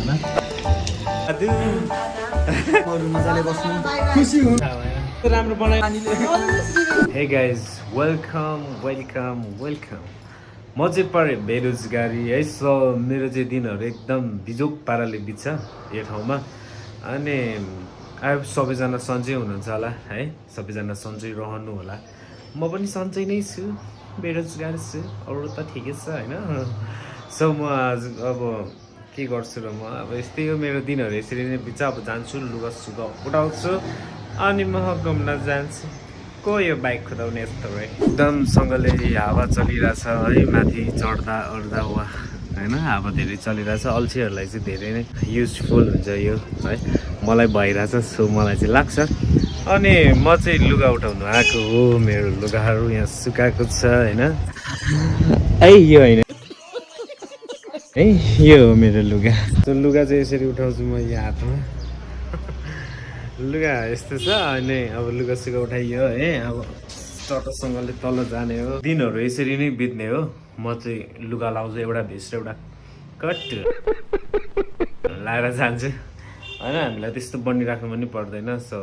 घरमा मजाले बस्नु खुसी हुनु राम्रो बनायो। Hey guys welcome welcome welcome. म चाहिँ परे बेरोजगारी है। सो मेरो चाहिँ दिनहरू एकदम बिजोक पाराले बित्छ यो ठाउँमा। अनि अब सबैजना सन्चै हुनुहुन्छ होला है, सबैजना सन्चै रहनु होला। म पनि सन्चै नै छु, बेरोजगार छु, अरू त ठिकै छ होइन। सो म आज अब के गर्छु र म अब यस्तै हो मेरो दिनहरू यसरी नै बित्छ। अब जान्छु लुगा सुगा उठाउँछु अनि म घुम्न जान्छु। को यो बाइक कुदाउने यस्तो है एकदमसँगले हावा चलिरहेछ है, माथि चढ्दा ओर्दा वा होइन हावा धेरै चलिरहेछ। अल्छीहरूलाई चाहिँ धेरै नै युजफुल हुन्छ यो है, मलाई भइरहेछ सो मलाई चाहिँ लाग्छ। अनि म चाहिँ लुगा उठाउनु आएको हो, मेरो लुगाहरू यहाँ सुकाएको छ होइन। है यो होइन है, यो हो मेरो लुगा। त्यो लुगा चाहिँ यसरी उठाउँछु म यो हातमा। लुगा यस्तो छ। अनि अब लुगा सुगा उठाइयो है, अब टटसँगले तल जाने हो। दिनहरू यसरी नै बित्ने हो। म चाहिँ लुगा लाउँछु, एउटा भेस्ट एउटा कट लाएर जान्छु होइन। हामीलाई त्यस्तो बनिराख्नु पनि पर्दैन। सो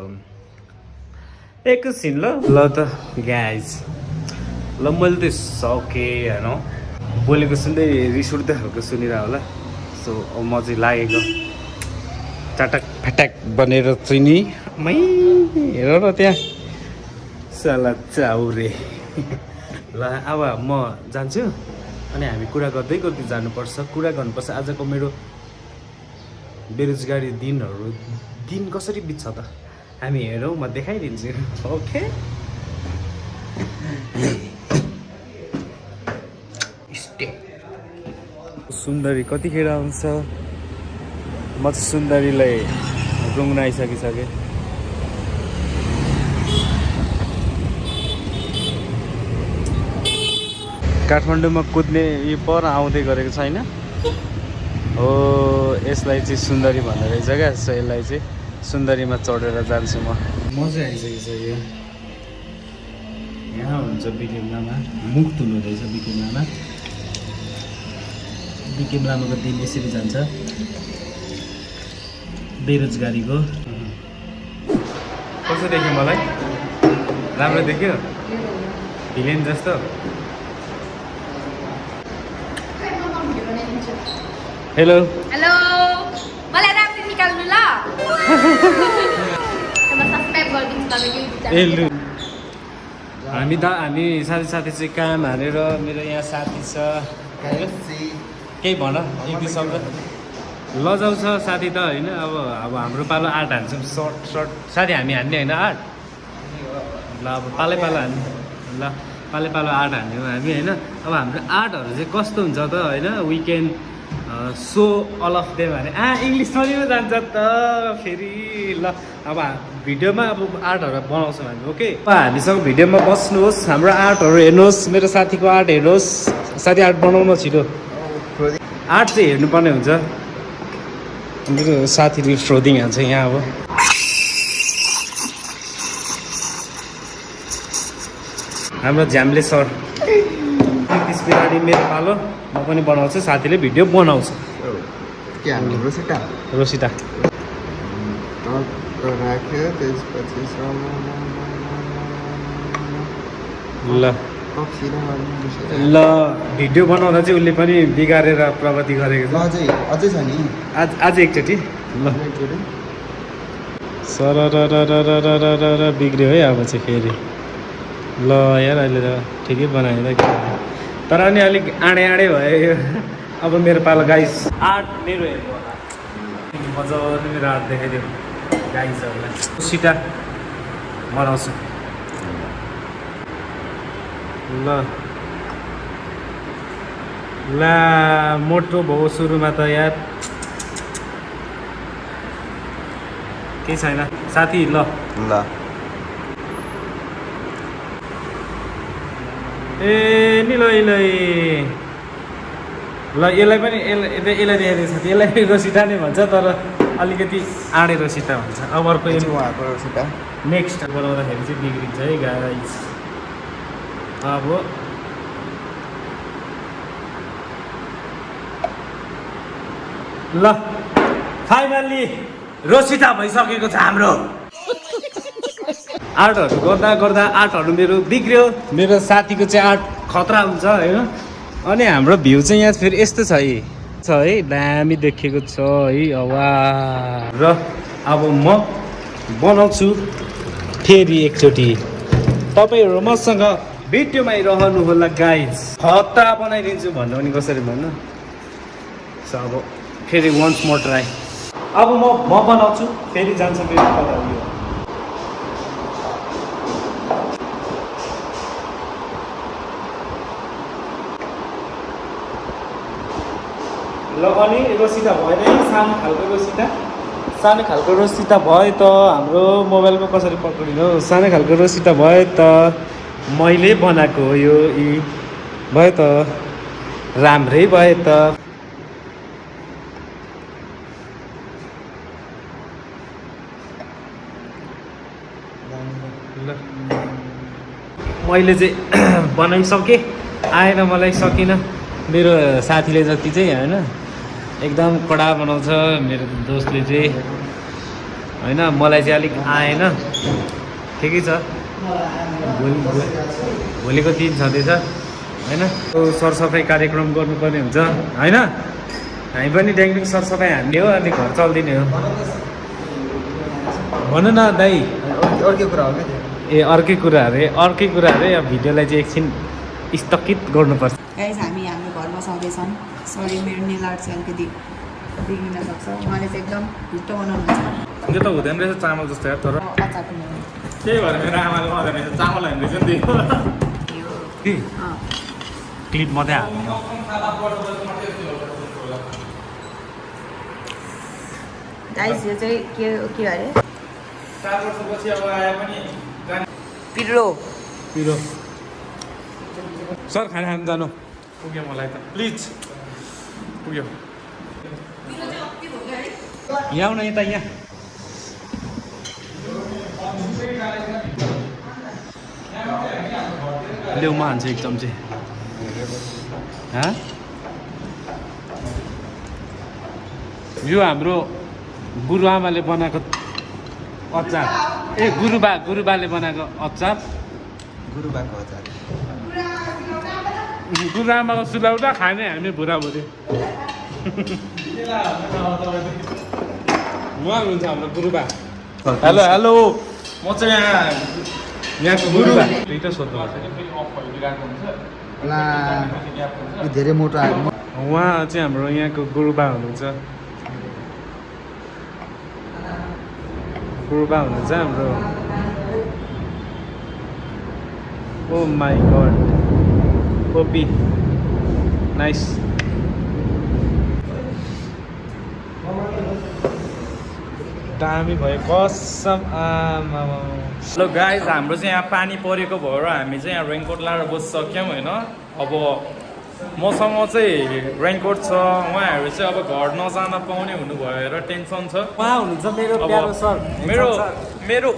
एकैछिन ल त गाइज, ल मैले त सकेँ होइन। बोलेको सुन्दै रिस उठ्दै खालको सुनिरह होला। सो अब म चाहिँ लागेको चटक फटाक बनेर चाहिँ नि मै हेर न त्यहाँ साला चाउरे। ल अब म जान्छु अनि हामी कुरा गर्दै गर्दै जानुपर्छ, कुरा गर्नुपर्छ। आजको मेरो बेरोजगारी दिन कसरी बित्छ त हामी हेरौँ, म देखाइदिन्छु। ओके सुन्दरी कतिखेर आउँछ? म चाहिँ सुन्दरीलाई रुङ्न आइसकिसकेँ। काठमाडौँमा कुद्ने यो पर आउँदै गरेको छैन हो। यसलाई चाहिँ सुन्दरी भन्ने रहेछ क्या। सो यसलाई चाहिँ सुन्दरीमा चढेर जान्छु म चाहिँ आइसकिसक्यो। यहाँ हुन्छ बिकेम लामा, मुख धुनु रहेछ बिकेम लामा। बिकेम लामाको दिन यसरी जान्छ बेरोजगारीको। कस्तो देख्यो मलाई? राम्रो देख्यो? भिलेन जस्तो? हेलो हेलो, मलाई राम्रो निकाल्नु ल। सब्सक्राइब गरिदिनु तपाईको। ए लु हामी साथी चाहिँ काम हानेर मेरो यहाँ साथी छ। केही भन एक दुई शब्द। लजाउँछ साथी त होइन। अब हाम्रो पालो आर्ट हान्छौँ, सर्ट साथी हामी हान्ने होइन आर्ट। ल अब पालै पालो हान्ने, ल पालै पालो आर्ट हान्ने हो हामी होइन। अब हाम्रो आर्टहरू चाहिँ कस्तो हुन्छ त होइन, weekend so all of them भने इङ्ग्लिस पनि जान्छ त फेरि। ल अब भिडियोमा अब आर्टहरू बनाउँछौँ हामी। ओके हामीसँग भिडियोमा बस्नुहोस्, हाम्रो आर्टहरू हेर्नुहोस्, मेरो साथीको आर्ट हेर्नुहोस्। साथी आर्ट बनाउन छिटो, आर्ट चाहिँ हेर्नुपर्ने हुन्छ। मेरो साथीले फ्रोदिङ हान्छ यहाँ। अब हाम्रो झ्याम्ले सर त्यस पछाडि मेरो पालो, म पनि बनाउँछु, साथीले भिडियो बनाउँछ। के हाम्रो रोसिटा रोसिटा राख्यो त्यसपछि ल ल भिडियो बनाउँदा चाहिँ उसले पनि बिगारेर प्रगति गरेको छ। अझै छ नि आज एकचोटि ल सर बिग्रियो है अब चाहिँ फेरि। ल यार अहिले त ठिकै बनायो त, तर अनि अलिक आँडे भयो। अब मेरो पालो गाइस आर्ट मेरो हेर्नु होला, मजाले मेरो आर्ट देखाइदियो गाइजहरूलाई। सिटा बनाउँछु ल ला मोटो भयो सुरुमा त यार, केही छैन साथी। ल ल ए निलै ल यसलाई पनि यसलाई देखाइदिएको छ। यसलाई पनि रोसिटा नै भन्छ, तर अलिकति आँडे रोसिटा भन्छ। अब अर्को उहाँको रोसिटा नेक्स्ट बनाउँदाखेरि चाहिँ बिग्रिन्छ है गाइस। अब ल फाइनल्ली रोसिता भइसकेको छ हाम्रो आर्टहरू गर्दा गर्दा आर्टहरू मेरो बिग्रियो मेरो साथीको चाहिँ आर्ट खतरा हुन्छ होइन अनि हाम्रो भ्यू चाहिँ यहाँ फेरि यस्तो छ है दामी देखेको छ है वा र अब म बनाउँछु फेरि एकचोटि तपाईँहरू मसँग भिडियोमा रहनु होला गाइज खतरा बनाइदिन्छु भन्नु पनि कसरी भन्नु अब फेरि वन्स मोर ट्राई अब म बनाउँछु फेरि जान्छ मेरो कलर यो ल अनि रोसिता भएन है सानो खालको रोसिता भयो त हाम्रो मोबाइलमा कसरी पक्रिनु सानो खालको रोसिता भयो त मैले बनाएको हो यो भयो त राम्रै भयो त मैले चाहिँ बनाइसकेँ आएन मलाई सकिनँ मेरो साथीले जति चाहिँ होइन एकदम कडा बनाउँछ मेरो दोस्तले चाहिँ होइन मलाई चाहिँ अलिक आएन ठिकै छ भोलिको दिन छँदैछ होइन सरसफाइ कार्यक्रम गर्नुपर्ने हुन्छ होइन हामी पनि ड्याङड्याङ सरसफाइ हान्ने हो अनि घर चल्दिने हो भन न दाइ अर्कै कुरा हो क्या ए अर्कै कुरा अरे अब भिडियोलाई चाहिँ एकछिन स्थगित गर्नुपर्छ गाइस हामी हाम्रो घरमा छँदैछौँ सरी मेरो नेल आर्ट चाहिँ अलिकति बिग्रिन सक्छ उहाँले चाहिँ एकदम भिट्टो बनाउनुहुन्छ त्यो त हुँदैन रहेछ चामल जस्तो यार तर अचार पनि त्यही भएर मेरो आमाले मजाले रहेछ चामल हान्दैछ नि त्यो क्लिप मात्रै हाल्ने गाइस यो चाहिँ के अरे 7 वर्षपछि अब आए पनि पिरो सर खाना खानु जानु पुग्यो मलाई त प्लिज पुग्यो यहाँ आउन यता यहाँ ल्याउ म हान्छु एक चम्ची यो हाम्रो गुरुआमाले बनाएको अचार गुरुबाले बनाएको अचार गुरुबाको अचार गुरुआमाको सुलाउँदा खाने हामी बुढाबुढी उहाँ हुनुहुन्छ हाम्रो गुरुबा हेलो म चाहिँ यहाँको गुरुबा दुईटा सोध्नु ला धेरै मोटो आएको उहाँ चाहिँ हाम्रो यहाँको गुरुबा हुनुहुन्छ हाम्रो ओ माई गड पोपी नाइस दामी भयो कसम हेलो गाइज हाम्रो चाहिँ यहाँ पानी परेको भएर हामी चाहिँ यहाँ रेनकोट लाएर बसिसक्यौँ होइन अब मसँग चाहिँ रेनकोट छ उहाँहरू चाहिँ अब घर नजान पाउने हुनु भएर टेन्सन छ उहाँ हुनुहुन्छ मेरो प्यारो सर मेरो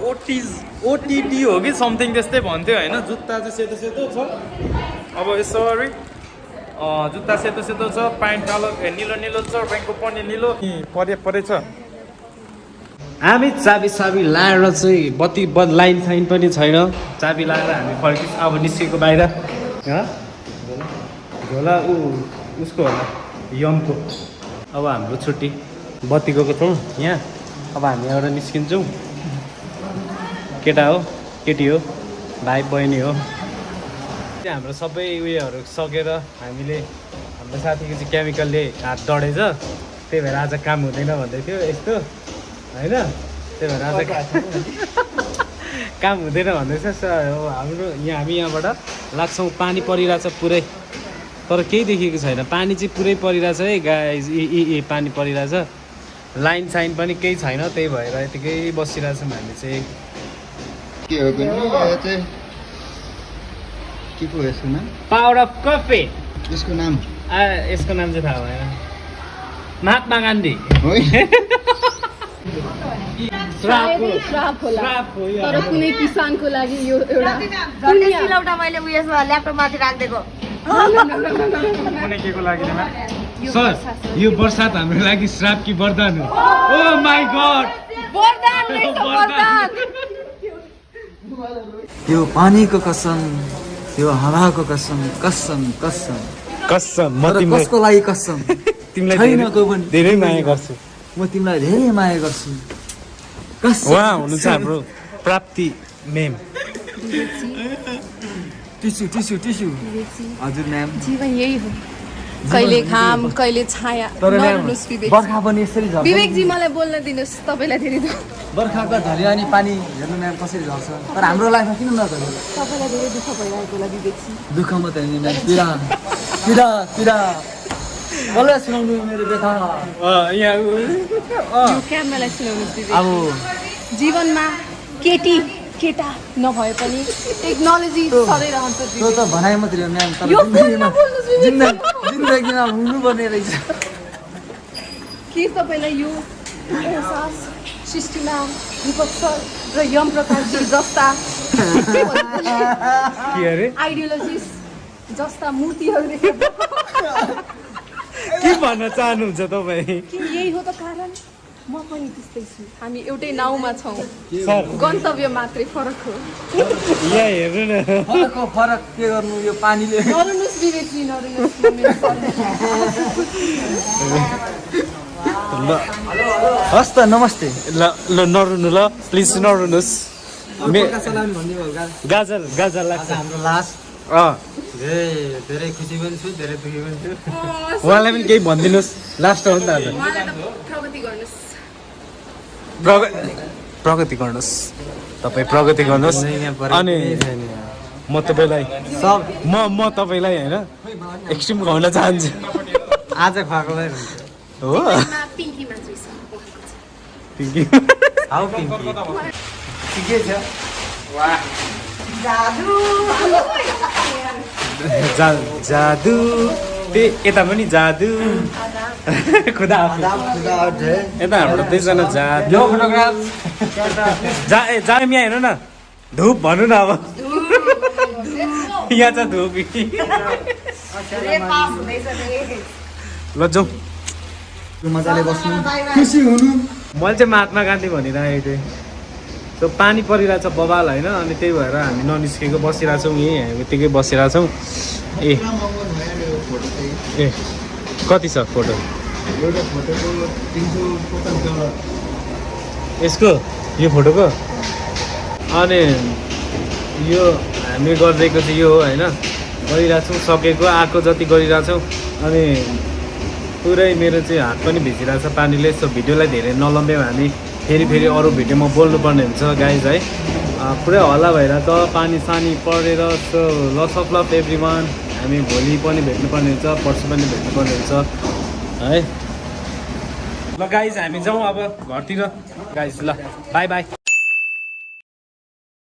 ओटिडी हो कि समथिङ त्यस्तै भन्थ्यो होइन जुत्ता चाहिँ सेतो छ अब यसरी जुत्ता सेतो छ प्यान्ट निलो छ रेनकोट पनि निलो परे छ हामी चाबी लाएर चाहिँ बत्ती लाइन साइन पनि छैन चाबी लाएर हामी फर्किस अब निस्केको बाहिर झोला उसको होला यमको अब हाम्रो छुट्टी बत्ती गएको छौँ यहाँ अब हामी एउटा निस्किन्छौँ केटा हो केटी हो भाइ बहिनी हो हाम्रो सबै उयोहरू सकेर हामीले हाम्रो साथीको चाहिँ केमिकलले हात डढेछ त्यही भएर आज काम हुँदैन भन्दै थियो यस्तो होइन त्यही भएर आज काम हुँदैन भन्दैछ हाम्रो हामी यहाँबाट लाग्छौँ पानी परिरहेछ पुरै तर केही देखेको छैन पानी चाहिँ पुरै परिरहेछ है गाइस पानी परिरहेछ लाइन साइन पनि केही छैन त्यही भएर यतिकै बसिरहेछौँ हामी चाहिँ के हो भने यो चाहिँ के को यसको नाम पावर अफ कफी यसको नाम यसको नाम चाहिँ थाहा भएन महात्मा गान्धी श्राप होला तर कुनै किसानको लागि यो एउटा सिलौटा मैले उयसमा ल्यापटपमाथि राखिदिएको कुनै के को लागि यो सर वर्षा सर। यो बर्सात हाम्रो लागि श्राप कि वरदान हो ओ माई गॉड वरदान रहेछ, वरदान। यो पानीको कसम यो हावाको कसम कसम कसम कसम म तर तिमीलाई कसको लागि कसम तिमीलाई छैन को पनि धेरै माया गर्छु म तिमीलाई धेरै माया गर्छु कसम उहाँ हुनुहुन्छ हाम्रो प्राप्ति मेम टिस्यु टिस्यु टिस्यु हजुर म्याम जीवन यही हो, कहिले घाम कहिले छाया। तर म्याम नरुनुहोस् विवेक। बर्खा पनि यसरी झर्छ विवेकजी मलाई बोल्न दिनुहोस्, तपाईँलाई धेरै दुःख, बर्खाको झऱ्यो अनि पानी हेर्नु म्याम कसरी झर्छ तर हाम्रो लाइफमा किन नझर्यो तपाईँलाई धेरै दुःख भइरहेको होला विवेकजी। दुःख मात्रै होइन म्याम पीडा पीडा पीडा कसलाई सुनाउनु मेरो व्यथा यहाँ यो क्यामेरालाई सुनाउनुहोस् विवेक। अब जीवनमा केटी केटा नभए पनि टेक्नोलोजी सधैँ रहन्छ त्यो विवेक। त भनाइ मात्रै हो म्याम तर यो फोन जिन्दगीमा नबोल्नुहोस् विवेक। जिन्दगीमा हुनुपर्ने रहेछ के तपाईँलाई यो एहसास सृष्टिमा विपक्ष र यम प्रकारजी जस्ता के अरे आइडियोलोजिस जस्ता मूर्तिहरू देखेर के भन्न चाहनुहुन्छ तपाईँ कि यही हो त कारण? म पनि त्यस्तै छु, हामी एउटै नाउँमा छौँ, सर गन्तव्य मात्रै फरक हो। यहाँ हेर्नु न फरकको फरक के गर्नु यो पानीले नरुनुहोस् विवेकजी, नरुनुहोस्, म मेरो ल हस् त नमस्ते ल ल नरुनु ल प्लिज नरुनुहोस् सलाम भन्ने भयो गाजर गाजर लाग्छ हाम्रो लास्ट अँ धेरै खुसी पनि छु धेरै दुःखी पनि छु उहाँलाई पनि केही भनिदिनुहोस् लास्ट हो नि त आज उहाँलाई त प्रगति गर्नुहोस्। प्रगति गर्नुहोस् तपाईँ प्रगति गर्नुहोस् अनि म तपाईँलाई सब म तपाईँलाई होइन एक्सट्रिम खुवाउन चाहन्छु आज खुवाएकोलाई हुन्छ हो त्यसमा पिङ्की मात्रै छ। पिङ्की हाउ पिङ्की ठिकै छ जादु यता पनि जादु खुदा आफू यता हाम्रो दुईजना जादु यो फोटोग्राफ जाम यहाँ हेर्नु न धुप भन्नु न अब यहाँ छ धुप ल जाउँ मजाले बस्नु खुसी हुनु मैले चाहिँ महात्मा गान्धी भनिरहेको थिएँ त्यो पानी परिरहेछ बबाल होइन अनि त्यही भएर हामी ननिस्केको बसिरहेछौँ यहीँ हामी यत्तिकै बसिरहेछौँ ए ए कति छ फोटो एउटा फोटोको 350 डलर यसको यो फोटोको अनि यो हामी गरिरहेको चाहिँ यो हो होइन गरिरहेछौँ सकेको आएको जति गरिरहेछौँ अनि पुरै मेरो चाहिँ हात पनि भिजिरहेछ पानीले सो भिडियोलाई धेरै नलम्ब्यौँ हामी फेरि अरू भिडियोमा बोल्नुपर्ने हुन्छ गाइज है पुरै हल्ला भइरहेको पानी सानी परेर so lots of love everyone हामी भोलि पनि भेट्नुपर्ने हुन्छ पर्सि पनि भेट्नुपर्ने हुन्छ है ल गाइज हामी जाउँ अब घरतिर गाइज ल बाई बाई